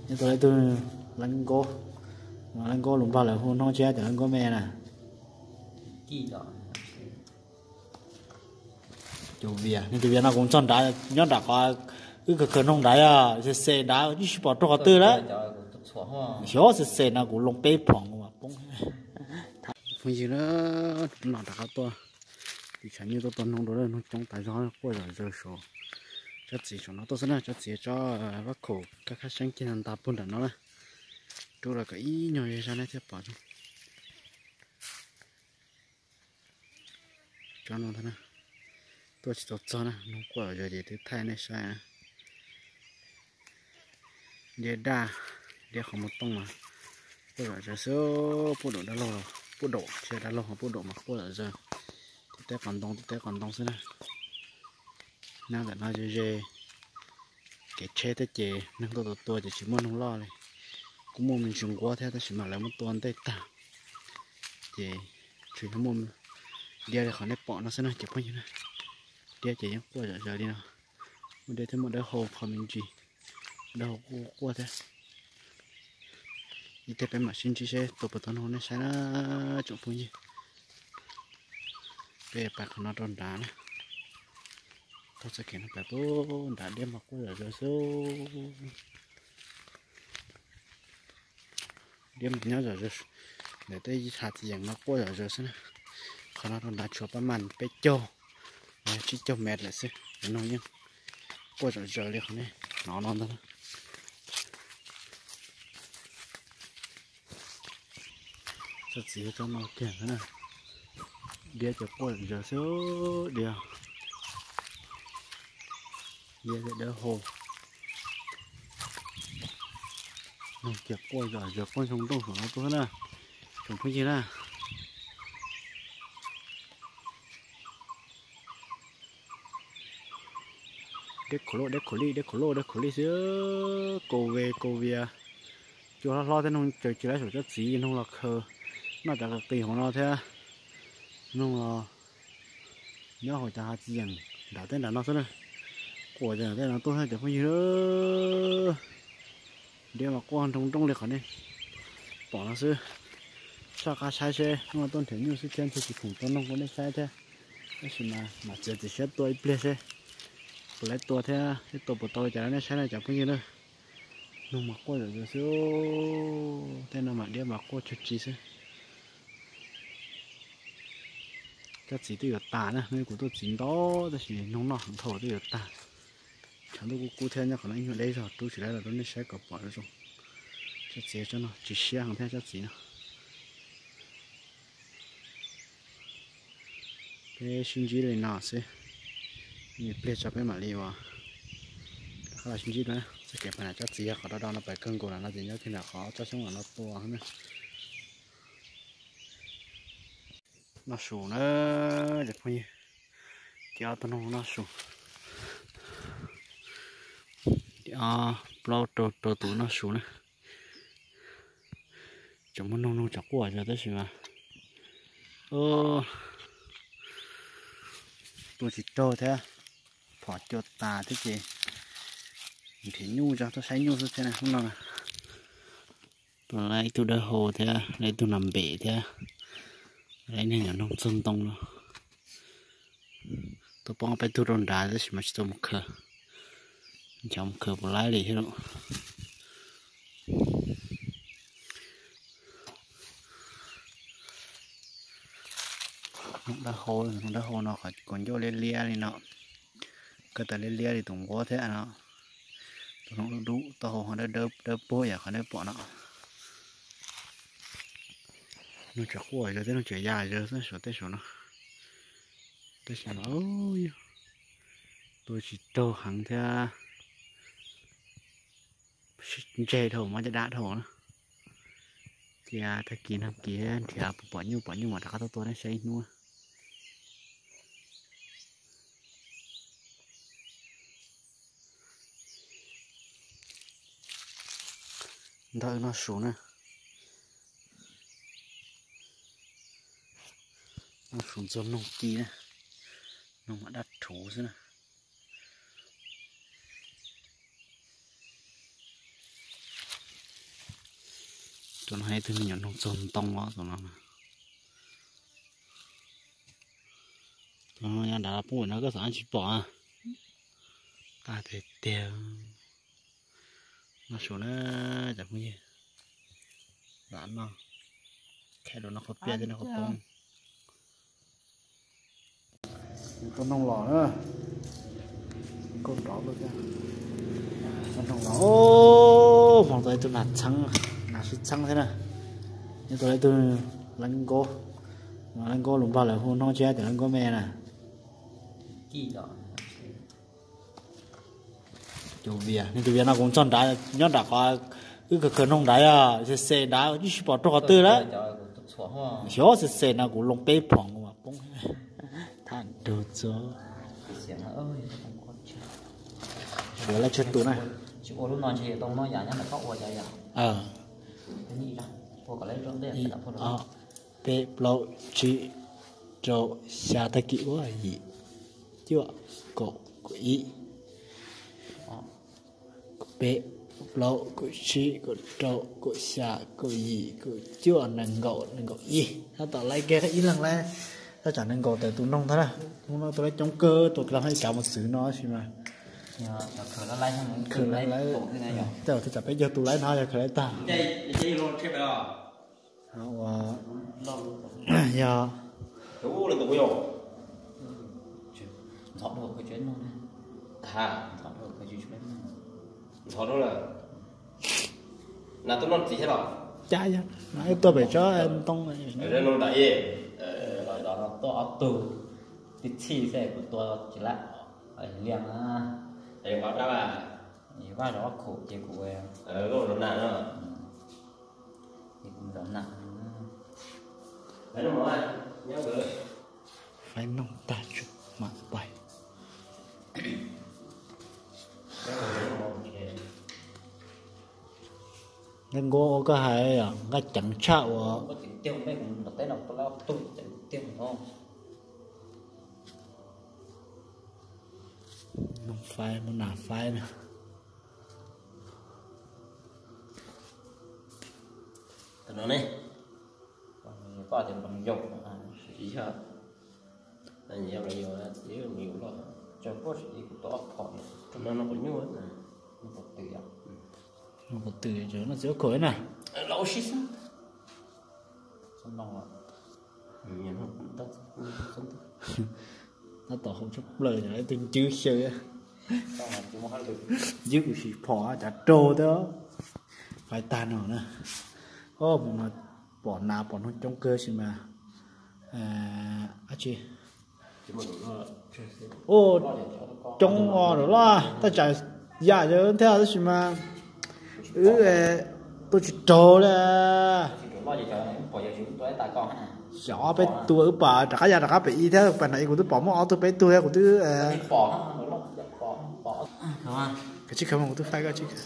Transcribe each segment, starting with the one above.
Nyob tau ib tug leej nkauj, leej nkauj lus Nplog lawv hu noob tshiab cov leej nkauj me na. Tus vias, nws tus vias no kuv txog nrad, nyob nram qhov wb khaws khaws noog nrad, xes xes nrad, tsis pom rau qhov twg lawm. Xyov xes xes no kuv loo peb phoom poob. Phooj ywg na, no rov qab tuaj tim tshav nyuj tuaj tua noog dua, noog coob tas zog, quaj zom zaws saum tsob txiv saum no tuaj xwb na. Tsob txiv tsob vaj khaum kaj khab seeb kiag nta puag nram no na. Rub los kom ib nyuag zej zog nej thiaj pom tsob no ntag na. Tuaj tsis tau txog na, noog quaj zom zaws ces twb thaij nej saib na. Diab daj, diab qhov muag tooj mas quaj zom zaws xwb, puab daum dab laug los puab daum, tsis yog dab laug, puab daum mas quaj zom zaws. Tib teb qos ntoo, tib teb qos ntoo xwb na. Nyob ntawm no ze ze kev tsheb thiab ces neeg tuaj tua tua ces tsis muaj noog loj li. Kuj muaj me ntsis nquab thiab tab sis mas lawv muab tua ntej tag, ces tsuas yog muaj diab li qhov nej pom no xwb na cov phooj ywg na. Diab ces yeej quaj zom zaws li no. Muaj diab thiab muaj dawb hau qhov me ntsis, dawb hau quaj quaj thiab. Ib pliag peb mam sib ntsib seb tua puas tau noog nej saib na tsoom phooj ywg. Peb pais qhov no rau nrad na. Taug txoj kev no pais puag nrad diab mas quaj zom zaws xwb. Diab mas nyob zom zaws ntawm tej hav txiv yeem no quaj zom zaws xwb na. Qhov no rau nrad tshuav pab mas peb caug, tsib caug mev lawm xwb, cov noog yeej quaj zom zaws li qhov nej hnov no ntag. Tsob txiv tsob no kiag ntag na. Diab ces quaj zom zaws xwb, diab, diab dawb hau. Noog ces quaj zom zaws quaj ntsoog nrooj saum no tuaj xwb na, tsoom phooj ywg na. Deb khaum loj, deb khaum lij, deb khaum loj, deb khaum lij xwb, kaus ve kaus vias. Cua hlob hlob thiab noog tsaws ci laib saum tsob txiv, noog los khaws noj cov qis qis hauv no thiab. Noog los nyob hauv cov hav txiv yeem nram tej nram no xwb na. Quaj zom zaws tej no tuaj xwb cov phooj ywg. Diab mas quaj nroo nrooj li qhov nej pom no xwb. Soj qab saib seb hnub no tuaj nrhiav nyuj xwb thiab ntshe tsis khoom tua noog rau nej saib thiab. Tab sis mas mam txiav txim siab tua ib pliag seb puas laib tua thiab seb tua puas tau li cas rau nej saib na cov phooj ywg na. Noog mas quaj zom zaws xwb, tej no mas diab mas quaj tsuag tsi xwb. Tsob txiv twb yuav tas na, hnub ib kuv tuaj txiv ntau tab sis noog noj heev dhau twb yuav tas. Tshav ntuj kub kub thiab nyob qhov no ib nyuag deb zog rub tsis laib los rau nej saib kom pom zoo. Tsob txiv tsob no tsis siab heev thiab tsob txiv no. Peb sib ntsib li no xwb, ib pliag tso peb mam li uas rov qab los sib ntsib dua. Txoj kev pais nram tsob txiv yog qhov do do no pais kawg nkaus na, no ces nyob kiag ntawm qhov tsob xyoob los no tua na. Noj su na cov phooj ywg, ces ob tug noog noj su, ces ob plaub rau rau tus noj su na. Tseem muaj noog, noog tseem quaj zog tab sis mas tua tsis raug thiab, phom cua tas thiab ces nrhiav nyuj tso tuaj saib nyuj xwb thiab na hnub no. Tua lawm ib tug dawb hau thiab lawm ib tug nas npem thiab lawm ib niag nyuam noog txog ntoo no. Tuaj poob peb tug rau nrad tab sis mas tsis tau mus khaws, nchav mus khaws puas laib li thiab lauj. Noog dawb hau, noog dawb hau no qhov kuv ncauj liab liab li no, kawg tas liab liab li tus nquab thiab no. Tus noog dub dub taub hau ho dawb dawb puag yam qhov nej pom no. Noog tseem quaj zog thiab noog tseem ya zog xwb saum tej saum no. Tab sis mas tua tsis raug heev thiab, ntseg dhau mob caj dab dhau na. Cia tag kis nag kis nrhiav pom nyuj pom nyuj mam rov qab tuaj tua nej saib ib hnub. Ntawm no su na, no su ntxuag noog ci na, noog mam dab rhuv xwb na. Tus no yog ib tug me nyuam noog txog ntoo os, tus no. Tus no nyob nrad poob no koj xav tsis pom. Tag tiag tiag. Noj su na cov phooj ywg. Lam noj. Khaij rau noj qhov piaj thiab noj qhov poob. Tua noog los na. Kauj rov lawm thiab. Tua noog los, hmoov tau ib tug nas txheeb, nas sib txheeb thiab na. Nyob tua ib tug lab nkaub. Lab nkaub lus Nplog lawv hu noj tsiab tias lab nkaub me na. Cov vias, nej cov vias no kuv txog nrad, nyob nram qhov wb khaws khaws noog nrad yog xes xes nrad, tsis pom rau qhov twg lawm. Xyov xes xes no kuv loo peb phom kuv mam poob. Thaj dug txo. Suav lab tsawg tus na? Ib, ob, peb, plaub, tsib, rau, xya, tag kis ua yim, cuaj, kaum, kaum ib. Kaum peb, kaum plaub, kaum tsib, kaum rau, kaum xya, kaum yim, kaum cuaj, nees nkaum, nees nkaum ib. Tab tom laib kiag ib leeg laib, tab tsam nees nkaum tawm tus noog thiab na. Hnub no tua laib coob kawg, tua kiag li ib kav mus txwv no tab sis mas khaws laib, tej zaum twb tsam peb caug tus laib no yog khaws laib tag. Yog cas yog tuaj pem tsob ntoo. Tuaj ob tug, tib txhij xwb kuv tua tsis laib, liaj na. Vaj zov ob khum ces kuv, kuv zov nam. Faib noog tag tsuas mam pais. Nqaij nkuab ua koj hais nqaij ceev tshaj uas. Noog faib, muaj nas faib na. Tus no ne, yog, yog, yog loj, no qhov nyuaj, no qhov twg, no txiv ua khum na. Tab tom haum tshaj plaws, tus ncwb xyaw, ncwb kuv sim phom cav raug thiab. Faib tag no na. Mus no pom nas pom noog coob kawg sis mas, dab tsi, coob os loj, tab tsam yam yog thiab tab sis mas wb tua tsis raug li. Xyov peb tua wb pom rov qab ya rov qab pem ib thiab, pas no ib kuv twb pom muaj ob tug peb tug thiab kuv twb, koj tsis khaws mas kuv twb faib koj tsis khaws.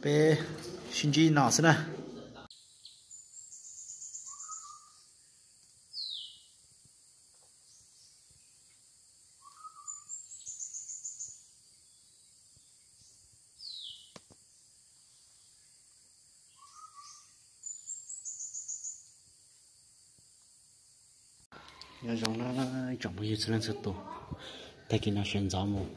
Peb sib ntsib no xwb na. Nyob zoo na ib tsoom phooj ywg txhua leej txhua tus, tag kis no sawv ntxov mus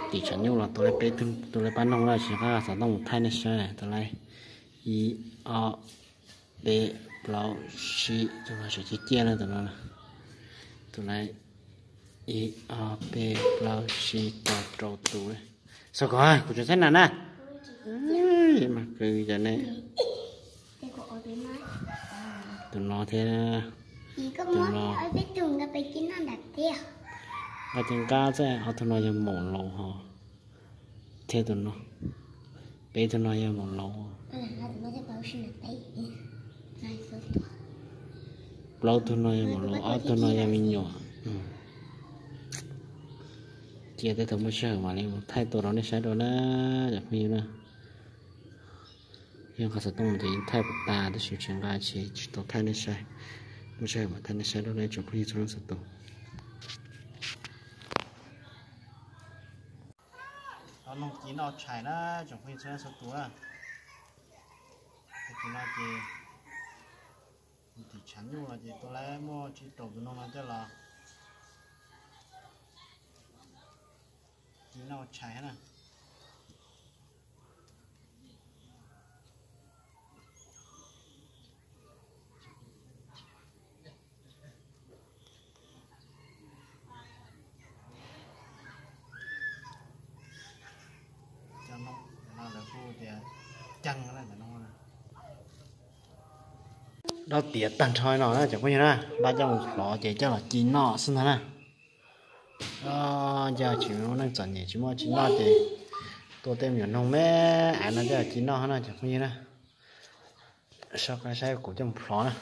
tim tshav nyuj los tua laib peb tug, tua laib pab noog lawm, tsis nqa xov tooj mus thaij nej saib, tua laib ib, ob, peb, plaub, tsib, tus no sawv ciaj ciaj na tus no, tus laib ib, ob, peb, plaub, tsib, rau, rau tus. Xav kom kuv tseem thaij nas na. Mas kws cas ne. Tus no thiab, tus no. Nqa ces nqa xwb, ob tug no yog maum laus hos, thiab tus no, peb tug no yog maum laus. Plaub tug no yog maum laus, ob tug no yog me nyuam. Cia tej thaum muaj sij hawm mam li mus thaij tua rau nej saib dua na, cov phooj ywg na. Yog nqa xov tooj ces yeej thaij puas tas tab sis tsis nqa ces tsis tau thaij nej saib. Muaj sij hawm mam thaij nej saib dua na tsoom phooj ywg txhua leej txhua tus. Noog ci noj tshais na tsoom phooj ywg txhua leej txhua tus na. Tus no ces tim tshav nyuj los ces tus lawv muaj tsis rau tus no no coj los ci noj tshais na. Cov no lawv kuj tias ceeb na, cov no. Dob tiav tag nrho no na cov phooj ywg na, npaj coj mus plhov ces coj los ci noj xwb ntag na. Yog tsis muaj neej txom nyem tsis muaj tsis noj ces tua tej me nyuam noog me aiv no coj los ci noj na cov phooj ywg na. Soj qab saib kuv coj mus plhov na.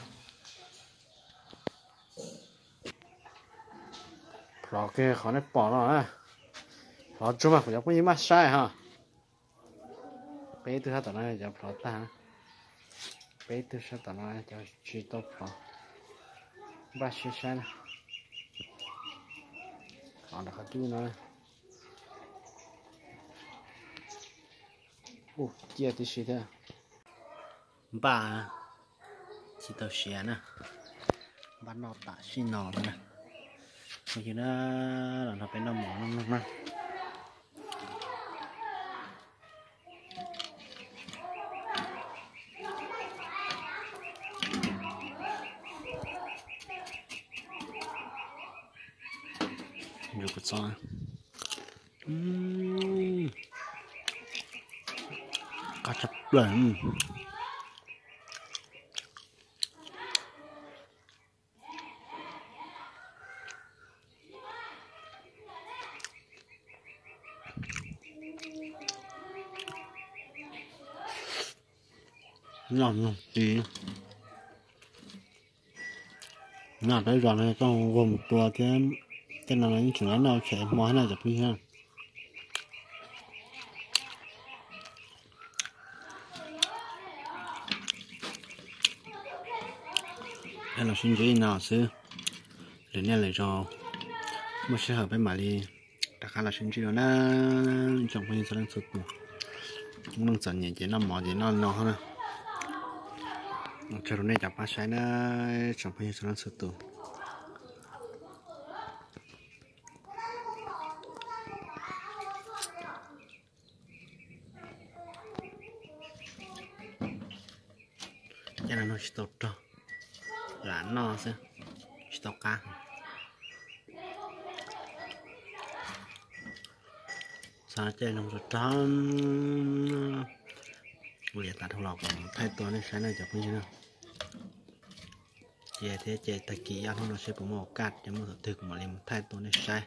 Plhov kiag qhov nej pom no na. Plhov tsuag mas kuv cov phooj ywg maj saib ha. Peb ib tug sab tom no cov plhov tag. Peb ib tug sab tom no cov tsis tau plhov. Npaj siab saib na. Plhov nram qhov cub no. Ua ciaj tib si thiab. Npaj tsis tau siav na. Npaj noj tam sim no no na. Phooj ywg na, los nrog peb noj mov noj noog na. Yuav kuv txob. Qab tshaj plaws. Noj noog tis. Noj peb zos no coj vog mus tua thiab, tej no yeej tseem noj tshem hmo thiab na cov phooj ywg. Los sib ntsib li no xwb, lwm niaj lwm zaus muaj sij hawm peb mam li rov qab los sib ntsib dua na. Tsoom phooj ywg txhua leej txhua tus, neej txom nyem ces noj mov ces noj no na. Ua tsaug rau nej cov pab saib na, tsoom phooj ywg txhua leej txhua tus. Cov no tsis tau rog, lam noj xwb, tsis tau qab. Xav coj no rog rog, ua li tas dhau los kuv thaij tuaj nej saib na cov phooj ywg na. Ces thiab ces tag kis ib ob hnub no seb puas muaj kas, ces muaj thaum twg kuv mam li mus thaij tuaj nej saib.